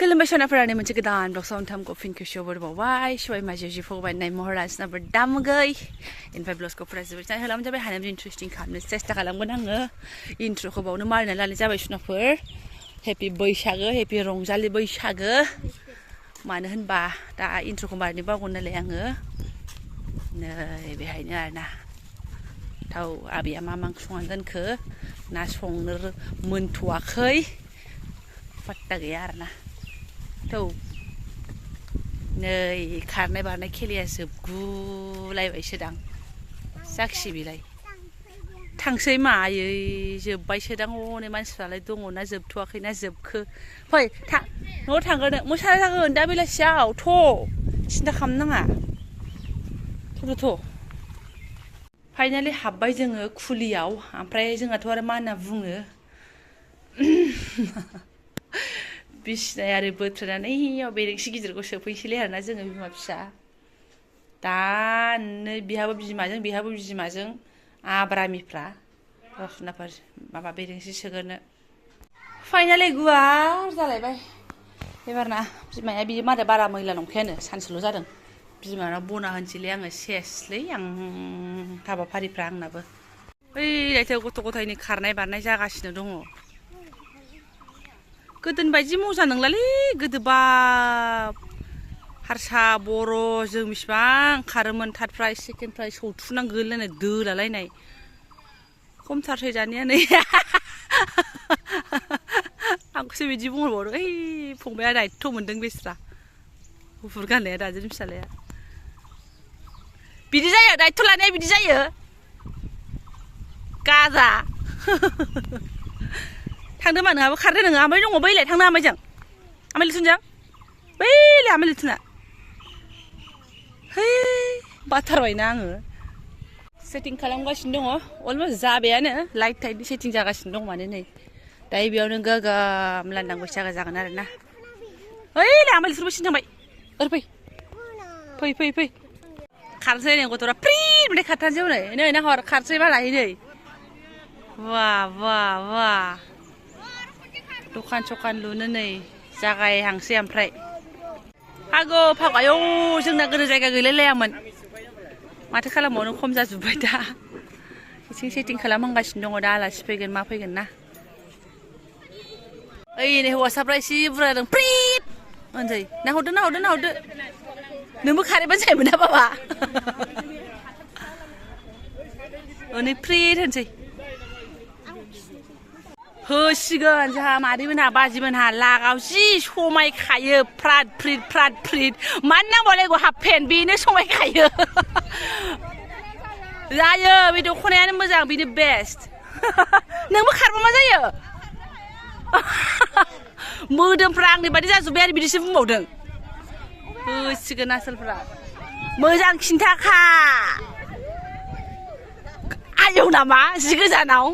खुलुमबाय सनाफोरानि मोनसे गोदान ब्लग साउन्ड फिनखौ शोवर बावबाय सबाय माजियाव फैबाय महराज नाबर दामगै इनफाय ब्लगखौ फरायजोबबाय जाय खालाम जाबाय हानाय इन्ट्रेस्टिं खालामनो सेस्था खालामगोन आङो इन्ट्रोखौ बावनो मारिना लानाय जाबाय सनाफोर हेपि बैसागो हेपि रंजालि बैसागो मानो होनबा दा इन्ट्रोखौ मारिनो बावगोन नालाय आङो नै बेहायनो आरोना थाव आबैया मा मा संनानै दोनखो ना संनो मोनथ'वाखै पात्ता गैया आरोना थौ नै खारनाय बारनाय खेलाया जोबगुलायबायसोदां जाखिसि बेलाय थांसै मायै जोब्बायसोदां हनै मानसिफ्रालाय दङ ना जोबथ'वाखै ना जोबखो फै न'आव थांगोन मोसानाय जागोन दा बेलासियाव थ' सिन्था खालामनाङा थ' फाइनालि हाबबाय जोङो खुलियाव ओमफ्राय जोंहाथ' आरो मा होनना बुङो बिसिनाय आरो बोथ्रोदनानै इयाव बेरेंसि गिदिरखौ सोफैसैलै आरोना जोङो बिमा फिसा दानो बिहाबो बिमाजों आब्रामिफ्रा रसनाफोर माबा बेरेंसि सोगोरनो फाइनालि गुवार जालायबाय एबारना बिमाया बियो मादो बारा मैला नंखायानो सानसेल' जादों बिमानाव बना होनसैलै आङो सेसलै आं हाबाफारिफ्रा आंनाबो ओइ दायथो गथ' गथायनि खारनाय बारनाय जागासिनो दङ गोदोनि बायदि मजा नंलालै गोदोबा हारसा बर' जों बिसिबां खारोमोन थार्ड प्राइज सेकेन्ड प्राइज सौथुनां गोलैलायनाय दोलालायनाय खमथारसै दानिया नै आंखौसो बिदि बुंहरबावदों ओइ फंबाया दायथ' मोनदों बेस्रा गुफुर गाननाया दाजों फिसालाया बिदि जायो दायथ' लानाया बिदि जायो गाजा थांदो मा नोंहाबो खारदो नोङो ओमफ्राय दङ बैलाय थांनो आमायजों आमाय लिथुनजों बैलाय आमाय लिथुना है बाथारबायना आङो सेटिं खालामगासिनो दङ अलमस्ट जाबायानो लाइट टाइटनि सेटिं जागासिनो दं माने नै दायो बेयावनो गोगोम लांदां बैसागो जागोन आरोना ओइलाय आमाय लिथुनबो सिन थांबाय ओरै फै खारसै नै गथ'रा प्रिट ओमफ्राय खारथारसै हनै नै नाहर खारसै मालाय नै वा दखान सखान लुनो नै जागायहांसै ओमफ्राय फागायाव जोंना गोदो जायगा गैलायलायामोन माथो खालामबावनो खम जाजोब्बाय दा इथिं सेटिं खालामहांगासिनो दङ दा आलासि फैगोन मा फैगोन ना ओइ नै हौवासाफ्रा एसे बुरजा जादों प्रिट होनसै नाहरदो नोंबो खारैबानो जायोमोन ना बाबा नै प्रिट होनसै होसिगोन जोंहा मादैमोनहा बाजिमोनहा लागाव जि समायखायो फ्राद फ्रिद मानो नांबावलाय हाफ पेन्ट बेनो समायखायो जायो बे दख'नायानो मोजां बेनो बेस्ट नोंबो खारबा मा जायो मोदोमफ्रा आंनि बादि जाजोब्बाय आरो बिदिसो बुंबावदों होसिगोन आसोलफ्रा मोजां खिन्थाखा आयौ नामा जि गोजानाव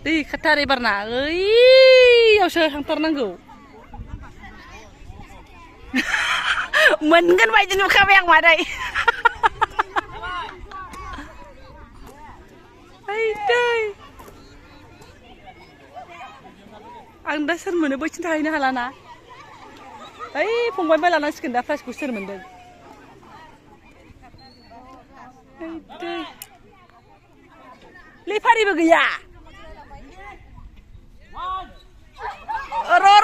दै खाथार एबारना ओइयावसो थांथारनांगौ मोनगोन बायदि नुखाबाय आं मादै आं दा सोर मोनो बैथिं थाहैनो हालाना ओइ फंबाय बाय लानांसिगोन दा प्राइजखौ सोर मोनदों लेफारिबो गैया र'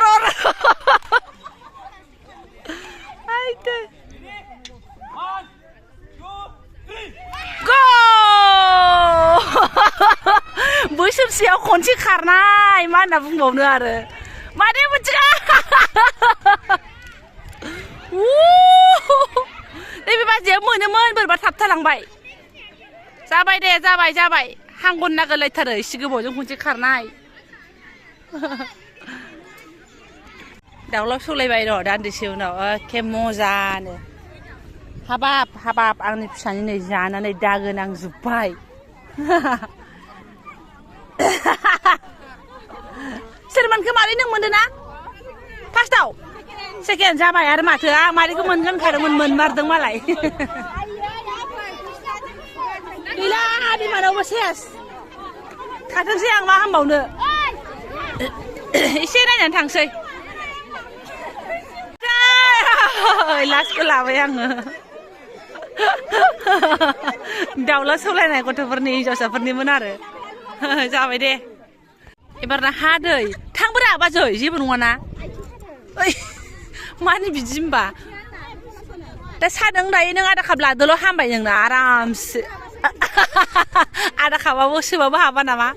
बोसोरसेयाव खनसे खारनाय मा होनना बुंबावनो आरो मादै मोनथिया नैबे बाजिया मोनोमोन बोरैबा थाबथालांबाय जाबाय दे जाबाय हांगन नागिरलायथारो एसे गोबावजों खनसे खारनाय दाउला सौलायबाय र' दान्दिसे उनाव एखे मजानो हाबाब आंनि फिसानि नै जानानै दागो नांजोब्बाय सोरमोनखौ मारै नों मोनदों ना फार्स्टआव सेकेन्ड जाबाय आरो माथो आं मारैखौ मोनगोन खारमोन मोनमारदों मालाय गैला बिमानावबो सेस थाथोंसै आं मा हामबावनो एसे नायनानै थांसै लास्टखौ लाबाय आङो दाउला सौलायनाय गथ'फोरनि हिन्जावसाफोरनिमोन आरो जाबाय दे एबारना हा दै थांबोरा बाजै जेबो नङाना ओइ मानो बिदि होमबा दा सादों दायो नों आधा काप लादोल' हामबाय नोंना आरामसे आधा कापाबो सोबाबो हाबा नामा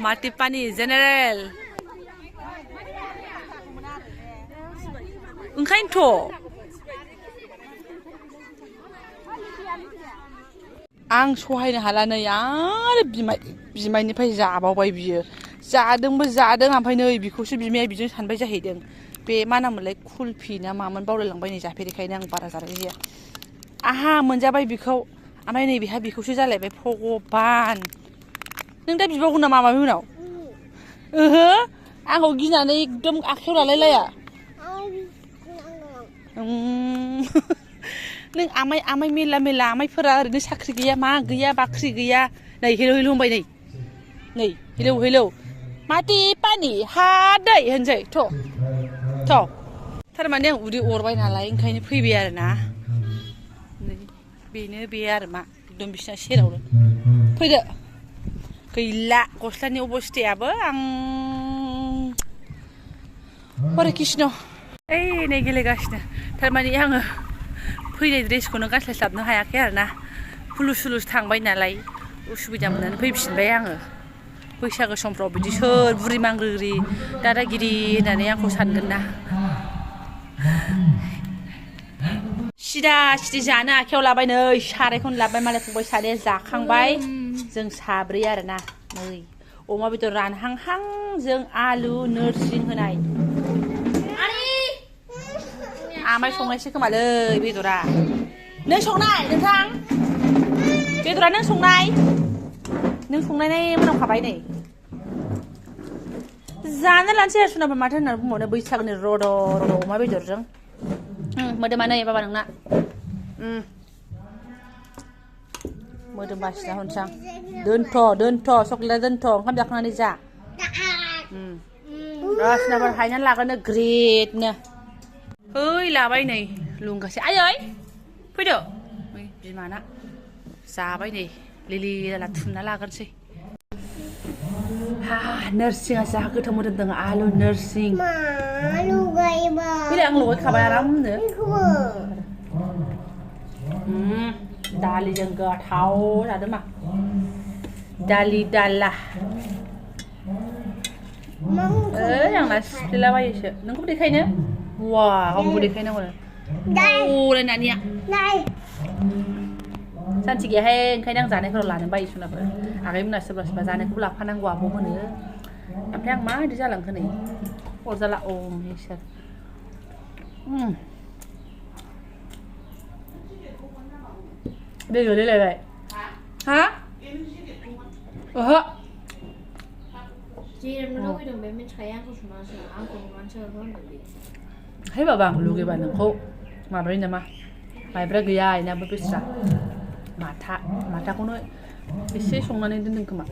माटी पानी जेनेरेल ओंखायनोथ' आं सहायनो हाला नै आरो बिमायनिफ्राय जाबावबाय बियो जादोंबो जादों ओमफ्राय नै बिखौसो बिमाया बिजों सानबाय जाहैदों बे मा नाममोनलाय कुल्फि ना मामोन बावलायलांबाय नै जाफेरिखायनो आं बारा जानाय जाया आहा मोनजाबाय बिखौ ओमफ्राय नै बेहा बिखौसो जालायबाय भगबान नों दा बिबावगोन नामा माबा उनाव ओहो आंखौ गिनानै एकदम आखायाव लालाय लाया नों आमाय आमाय मेला मेला आमायफोरा ओरैनो साख्रि गैया मा गैया बाख्रि गैया नै हेलौ हेलौ होनबाय नै हेलौ हेलौ माटी पानी हा दै होनसै थ' थारमाने आं उदै अरबाय नालाय ओंखायनो फैबाय आरो ना बेनो बे आरो मा एकदम बिसिना सेरावनो फैदो गैला गस्लानि अबस्थायाबो आं हरे कृष्ण ओइ नै गेलेगासिनो थारमाने आङो फैनाय ड्रेसखौनो गानस्लायस्लाबनो हायाखै आरो ना हुलुस हुलुस थांबाय नालाय उसुबिदा मोननानै फैफिनबाय आङो बैसागो समफ्राव बिदि सोर बुरि मांग्रिग्रि दादागिरि होननानै आंखौ सानगोन ना सिदा सिदि जानो आखायाव लाबाय नै सारायखौनो लाबाय मालाय फंबाय सानैया जाखांबाय जों साब्रै आरो ना नै अमा बेदर रानहांहांजों आलु नोरसिं होनाय आमाय संनायसो खोमालै बेदरा नों संनाय नोंथां बेदरा नों संनाय मोनामखाबाय नै जानो लानोसै आरो सुनाबा माथो होननानै बुंबावनो बैसागोनि रद' अमा बेदरजों मोदोमा नै बाबा नोंना मोदोम बासिना होनसां दोनथ' चक्लेटआ दोनथ' ओंखाम जाखांनानै जा सुनाबा हायनानै लागोनो ग्रेटनो ओइ लाबाय नै लुंगासे आयै फैदो बिमाना जाबाय नै लिलि लाला थुमना लागोनसै हा नोरसिङा जा गोथाव मोदोमदों आलु नोरसिं फैलाय आं लगायखाबाय आरामनो दालिजों गोथाव जादों मा दालि दाला ओइ आंना सिफ्लेलाबायोसो नोंखौबो देखायनो वा गावखौबो देखायनांगौ लायनानिया सान्थि गैयाहाय ओंखायनो आं जानायफोराव लानो बायो सुनाफोर आगैमोना सोरबा सोरबा जानायखौबो लाफानांगौ आब' होनो ओमफ्राय आं मा बिदि जालांखो नै अरजाला इसोर दै गोलैलायबाय हा ओहो है बाबा आं लुगैबा नोंखौ माबायो नामा माइब्रा गैया आइनाबो बेस्रा माथाखौनो एसे संनानै दोनदों खोमा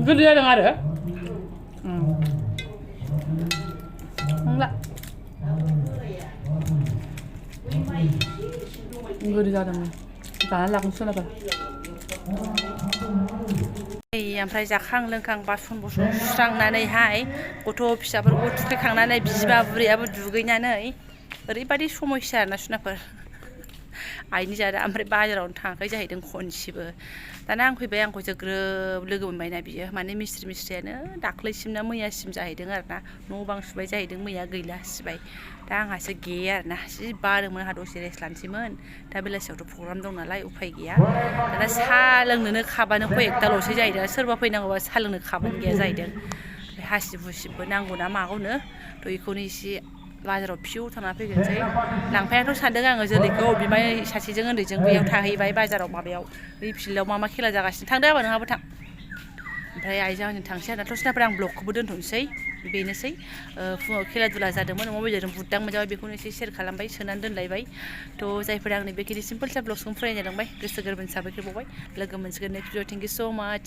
गोदै जादों आरो गोदै जादों जानानै लागोन सोलाबा ओमफ्राय जाखां लोंखां बासन सुस्रांनानैहाय गथ' फिसाफोरखौ थुखैखांनानै बिमा बुरैयाबो दुगैनानै ओरैबायदि समयसा आरोना सुनाफोर आइनि जादा ओमफ्राय बाजारावनो थाङाखै जाहैदों खनसेबो दाना आं फैबाय आंखौसो ग्रोब लोगो मोनबायना बियो माने मिस्ट्रियानो दाख्लैसिम ना मैयासिम जाहैदों आरोना न' बां सुबाय जाहैदों मैया गैला सिबाय दा आंहासो गैया आरोना जि बादोंमोन आंहा दसे रेस्ट लानोसैमोन दा बेलासियावथ' प्रग्राम दं नालाय उफाय गैया दाना साहा लोंनोनो खाबानो एकथाल'सो जाहैदों सोरबा फैनांगौबा साहा लोंनो खाबानो गैया जाहैदों ओमफ्राय हासिब हुसिबबो नांगौ ना मागौनो थ' बेखौनो एसे बाजाराव फिउ थांना फैगोनसै लांफायाथ' सानदों आङो जोलैखौ बिमाय सासेजों उन्दैजों बैयाव थाहैबाय बाजाराव माबायाव बै फिल्डआव मा खेला जागासिनो थांदो आबा नोंहाबो थां ओमफ्राय आइजों आंजों थांसै आरो थसनाफोर आं ब्लगखौबो दोनथ'नोसै बेनोसै फुङाव खेला दुला जादोंमोन अमा बेदरजों बुददां मोनजाबाय बेखौनो एसे शेयार खालामबाय सोनानै दोनलायबाय थ' जायफोरा आंनि बेखिनि सिम्पोल सा ब्लग्सखौ फरायनो लांबाय गोसो गोरबोनि साबायखर बावबाय लोगो मोनसिगोन नेक्स्ट भिडिअ थेंक इउ स' माच